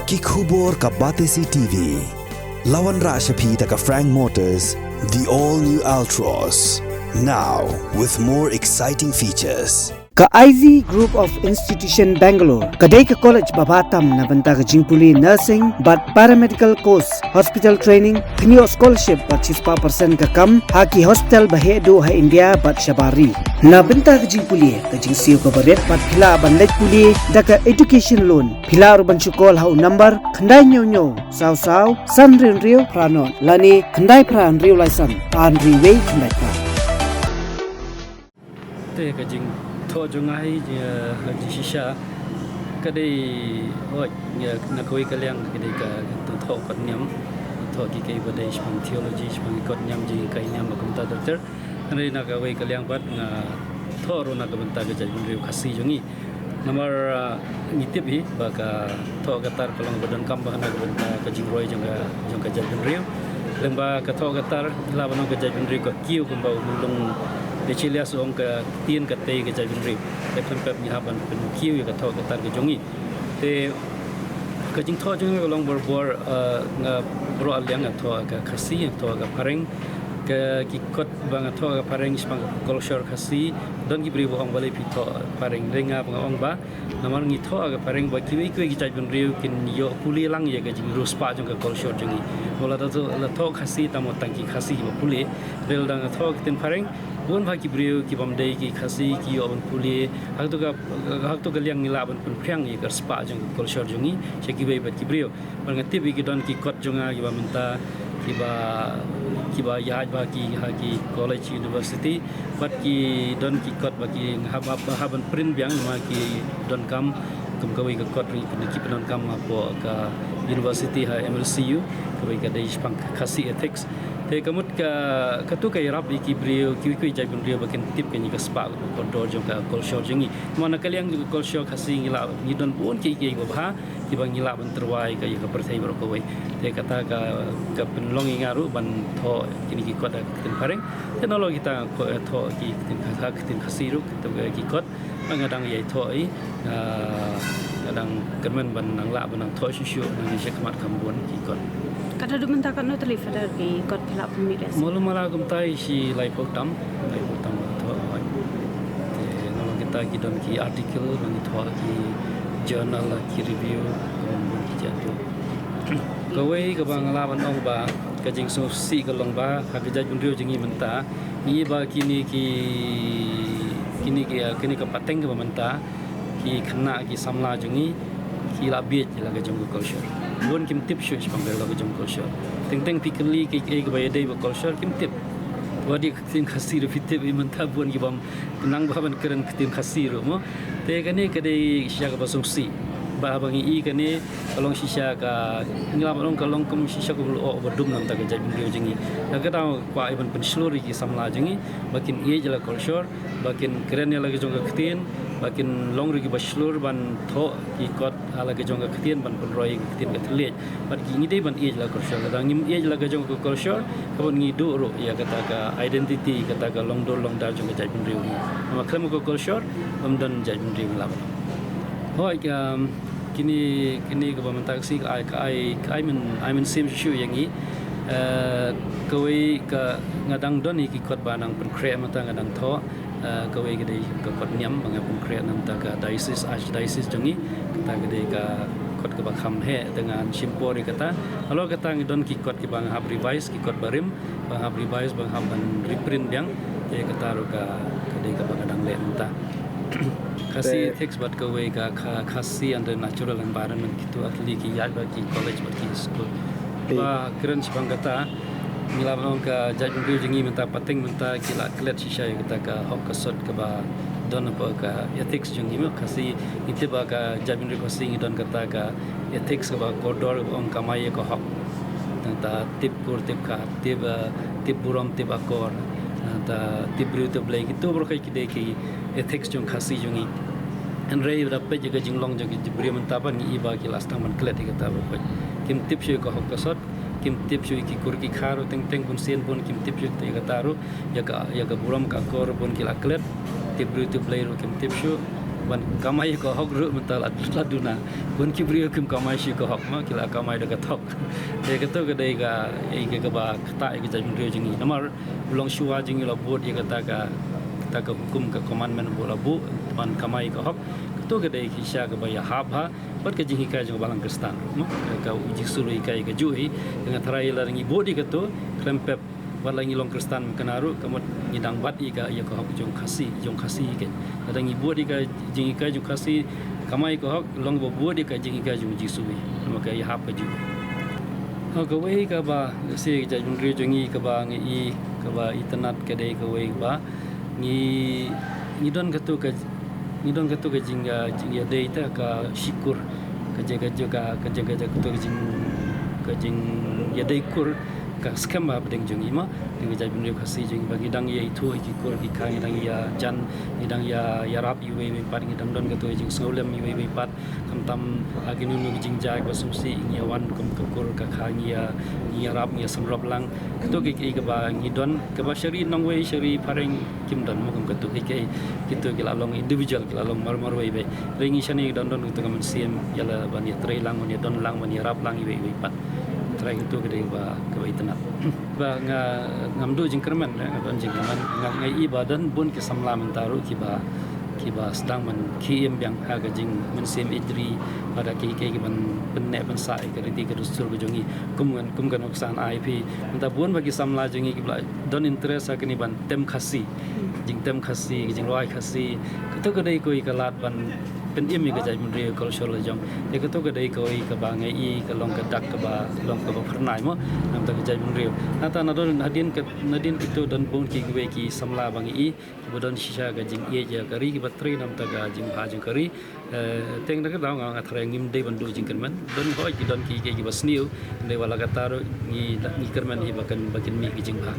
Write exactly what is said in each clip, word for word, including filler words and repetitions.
Ki khubor ka Batesi T V. La wanrah sha phi da ka Frank Motors, the all new Altroz. Now with more exciting features. Ka Ivy Group of Institution Bangalore ka dei ka college ba bha tam na bynta ka jingpule nursing bad paramedical course, hospital training, pynïoh scholarship bad shispah percent ka kam ha ki hospital ba heh duh ha India bad shabar ri. Na bynta ka jingpule, ka jingsiew kaba rit bad phi lah ban leit pule da ka education loan. Phi lah ruh ban shu call ha u number khyndai hynñiew hynñiew saw saw san hynriew hynriew phra nod lane khyndai phra hynriew lai san ar hynriew wei khyndai phra. Te ka jingthoh jong nga hi, eh, ka jingshisha ka dei, oh, eh, na kawei ka liang ka dei ka, ka thoh kot niam, thoh ki, kiba dei shaphang theology, shaphang ki kot niam, jinghikai niam, ba kumta ter ter. Hynrei na kawei ka liang pat nga thoh ruh na ka bynta ka jaitbynriew Khasi jong ngi. Namar, ah, ngi tip hi ba ka thoh ka tar ka long ba donkam bha na ka bynta ka jingroi jong ka, jong ka jaitbynriew. Lyngba ka thoh ka tar, lah ban ong ka jaitbynriew ka kiew kumba u Myllung Achilles u ong, ka ktien ka tei ka jaitbynriew. Te khlem pep ngi hap ban pynkiew ïa ka thoh ka tar ka jong ngi. Te ka jingthoh jong nga ka long barabor, ah, nga baroh ar liang, nga thoh ka Khasi, nga thoh ka Phareng. Ka, ki kot ba nga thoh ka Phareng shaphang ka kolshor Khasi, don ki briew ba ong balei phi thoh Phareng, hynrei nga ba nga ong ba namar ngi thoh ka Phareng ba kiwei kiwei ki jaitbynriew kin ïoh pule lang ïa ka jingriewspah jong ka kolshor jong ngi. Ba lada thoh, la thoh Khasi, tang mo tang ki Khasi kiba pule. Hynrei lada nga thoh ka ktien Phareng, bun bha ki briew ki bym dei ki Khasi ki ïoh ban pule. Ha katu ka, ha katu ka liang ngi lah ban pynphriang ïa ka spah jong ka kolshor jong ngi sha kiwei pat ki briew. Bad nga tip ïa ki don ki kot jong nga kiba mynta kiba, kiba ïaid bha ki ha ki college, university. Bad ki don ki kot ba ki hap, hap, hap ban print biang namar ki donkam kum kawei ka kot ri, ki pyndonkam hapoh ka university ha M L C U, kawei ka dei shaphang Khasi ethics. Te ka mut ka, katu ka ïarap ïa ki briew, kiwei kiwei jaitbynriew ba kin tip kane ka spah kaba kordor jong ka kolshor jong ngi. Namar na ka liang jong ka kolshor Khasi ngi lah, ngi don bun kiei kiei kiba bha kiba ngi lah ban tyrwa ïa ka, ïa ka pyrthei baroh kawei. Te kata ka, ka pynlong ïa nga ruh ban thoh kine ki kot ha ka ktien Phareng. Te nalor kita, ko, eh, thoh ki ktien Kha-, ha ka ktien Khasi ruh, kita ki kot. Ba nga dang ïai thoh hi, ah, nga dang kyrmen ban nang lah ban nang thoh shuh shuh, nang ïa sha khmat kham bun ki kot. Kata du mynta katno tylli, Father, ki kot phi la pynmih leh? Mala mala kumta shi laiphew tam, laiphew tam thoh. Te namar kita ki don ki article, nang thoh ki journal, ki review, kum bun ki jait tu. Kawei kaba nga lah ban ong ba ka jingsngewsih ka long ba ha ka jaitbynriew jong ngi mynta, ngi ba kine ki, kine ki, ah, kine ka pateng kaba mynta, ki khynnah ki samla jong ngi ki la bieit ïa la ka jong ka kolshor. Bun kim tip shuh shaphang ka la ka jong ka kolshor. Teng teng phi kylli ki, ki, kiba ïadei bad kolshor kim tip. Wat ïa ka ktien Khasi ruh phi tip, mynta bun ki bym nang ba ban kren ktien Khasi ruh mo. Te kane ka dei shisha kaba sngewsih. Ba haba ngi i kane ka long shisha ka, ngi lah ban ong ka long kum shisha kum lyoh ba dum na ka bynta ka jaitbynriew jong ngi. Ka, ka dang kwah ban pynshlur ïa ki samla jong ngi ba kin ïeit ïa la kolshor, ba kin kren ïa la ka jong ka ktien, ba kin long ruh kiba shlur ban thoh ki kot ha la ka jong ka ktien, ban pynroi ïa ka ktien ka thylliej. Bad ki, ngi dei ban ïeit la kolshor, lada ngim ïeit la ka jong ka kolshor, ka ban ngi duh ruh ïa kata ka identity, kata ka longdur longdar jong ka jaitbynriew ngi. Namar khlem ka kolshor, ym don jaitbynriew ngi lah ban. Hooid, um, kine, kine kaba mynta ka sngi ka ai, ka ai, ka ai myn, ai mynsiem shuh shuh ïa ngi. Eh, kawei ka, nga dang don ïa ki kot ba nang pynkhreh mynta, nga dang thoh. Eh, kawei ka dei ka kot niam ba nga pynkhreh na ka bynta ka diocese, archdiocese jong ngi. Kata ka dei ka kot kaba kham heh, te ngan shim por ïa kata. Halor kata ngi don ki kot kiba nga hap revise, ki kot barim ba nga hap revise, ba nga hap ban reprint biang. Te kata ruh ka, ka dei kaba nga dang leh mynta. Khasi ethics bad kawei ka, ka Khasi and the natural environment, kitu atli ki ïaid bad ki college bad ki school. Ba kren shaphang kata, ngi lah ban ong ka jaitbynriew jong ngi mynta, pateng mynta ki la klet shisha ïa kata ka hok ka sot kaba don hapoh ka ethics jong ngi mo. Khasi, ngi tip ba ka jaitbynriew Khasi ngi don kata ka ethics kaba kordor, kaba ong kamai ïa ka hok. Tang ta tip kur tip kha, tip, eh, tip burom tip akor. Tang ta tip briew tip Blei, kitu baroh ki dei ki ethics jong Khasi jong ngi. Hynrei da peit ïa ka jinglong jong ki briew mynta pat ngi i ba ki la sdang ban klet ïa kata baroh. Kim tip shuh ïa ka hok ka sot, kim tip shuh ïa ki kur ki kha ruh, teng teng bun sien bun kim tip shuh ïa kata ruh, ïa ka, ïa ka burom ka akor bun ki la klet, tip briew tip Blei ruh kim tip shuh. Ban kamai ka hok ruh mynta la, la duna. Bun ki briew kim kamai shi ka hok, ma ki la kamai da ka thok. Te kato ka dei ka, ïa ka kaba ktah ïa ka jaitbynriew jong ngi. Namar u longshuwa jong ngi la bud ïa kata ka, kata ka hukum, ka commandment ba la buh ban kamai ka hok. Kato ka dei ka shisha kaba ïahap ha bad ka jinghikai jong ka Balang Khristan, ma ka, ka U Jisu u hikai kajuh hi. Nga tharai lada ngi bud ïa kato, khlem pep wat la ngi long Khristan kane ruh, ka mut ngi dang bat ïa ka, ïa ka hok jong Khasi, jong Khasi hi keiñ. Lada ngi bud ïa ka jinghikai jong Khasi, kamai ka hok, long ba bud ïa ka jinghikai jong U Jisu hi. Namar ka ïahap kajuh. Ha, kawei kaba, lehse ka jaitbynriew jong ngi kaba ngi i, kaba itynnad ka dei kawei kaba ngi, ngi don kato ka, ngi don kato ka jing, ah, jingïadei te ka shi kur. Ka jing, ka jing, ka, ka jing, ka jing, kato ka jing, ka jingïadei kur ka skhem ba hapdeng jong ngi, ma. Dei ka jaitbynriew Khasi jong ngi ba ngi dang ïa ithuh ïa ki kur ki kha, ngi dang ïa jan, ngi dang ïa, ïarap iwei iwei pat, ngi dang don kato ka jingsngewlem iwei iwei pat. Khamtam ha kino kino ki jingjia ba sngewsih ngi ïa wan kum ka kur ka kha, ngi ïa, ngi ïarap, ngi ïa sngewrap lang. Kato ka, ka, kaba ngi don, kaba sha ri nongwei, sha ri phareng kim don, ma kum kato ka, ka, kito ki la long individual, ki la long mar marwei beit. Hynrei ngi shane don, don kato ka mynsiem ïa la ban ïatrei lang, ban ïadon lang, ban ïarap lang iwei iwei pat. Trai kato ka dei ba, kaba itynnad. Ba nga, ngam duh jingkyrmen, eh, nga don jingkyrmen, nga, nga i ba don bun ki samla mynta ruh kiba, kiba sdang ban khie im biang ha ka jingmynsiem ïeit ri, bad ha ki, ki, ki ban pynneh pynsah ïa ka riti ka dustur ka jong ngi. Kum, kum ka nuksa ngan ai phi, mynta bun ba ki samla jong ngi kiba la don interest ha kane ban tem Khasi, jingtem Khasi, ka jingrwai Khasi. Kato ka dei kawei ka lad ban pynim ïa ka jaitbynriew, culture la jong. Te kato ka dei kawei kaba nga i ka long ka dak kaba long kaba phyrnai mo namar ka jaitbynriew. Nangta nadon hadien ka, nadien kito don bun kiwei ki samla ba nga i kiba don shisha ka jingïeit ïa ka ri, kiba trei namar ka jingbha jong ka ri. Eh, teng da ka daw nga, nga tharai ngim dei ban duh jingkyrmen. Don hooid ki don ki, ki, kiba sniew, hynrei wat la katta ruh ngi, ngi kyrmen hi ba kan, ba kin mih ki jingbha.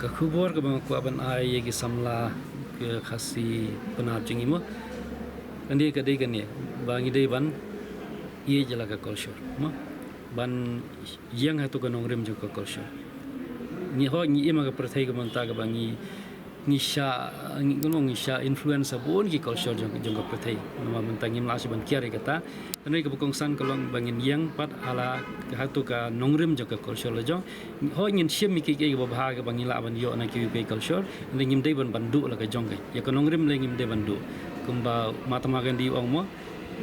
Ka khubor kaba nga kwah ban ai ïa ki samla ka Khasi Pnar jong ngi mo, kane ka dei kane, ba ngi dei ban ïeit ïa la ka culture mo, ban ïeng ha kato ka nongrim jong ka culture. Ngi, hooid ngi im ha ka pyrthei kaba mynta kaba ngi, ngi shah, ngi, ngi shah influence ha bun ki culture jong, jong ka pyrthei. Namar mynta ngim lah shuh ban kiar ïa kata. Hynrei kaba kongsan ka long ba ngin ïeng pat ha la, ha kato ka nongrim jong ka culture la jong. Hooid ngin shim ïa kiei kiei kiba bha kiba ngi lah ban ïoh na kiwei kiwei culture, hynrei ngim dei ban, ban duh la ka jong ka. Ïa ka nongrim lei ngim dei ban duh. Kumba Mahatma Gandhi u ong mo,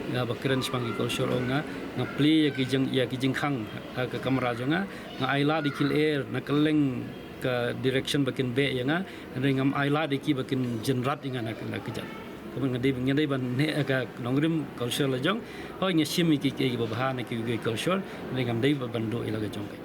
nga ba kren shaphang ki culture, u ong nga, nga plie ïa ki jing, ïa ki jingkhang ha ka kamra jong nga, nga ai lad ïa ki lyer na kylleng ka direction ba kin beh ïa nga, hynrei ngam ai lad ïa ki ba kin jynrat ïa nga na, na kjat. Kumba nga dei, nga dei ban neh ha ka nongrim culture la jong. Hooid nga shim ïa kiei kiei kiba bha na kiwei kiwei culture, hynrei ngam dei ban, ban duh ïa la ka jong ka.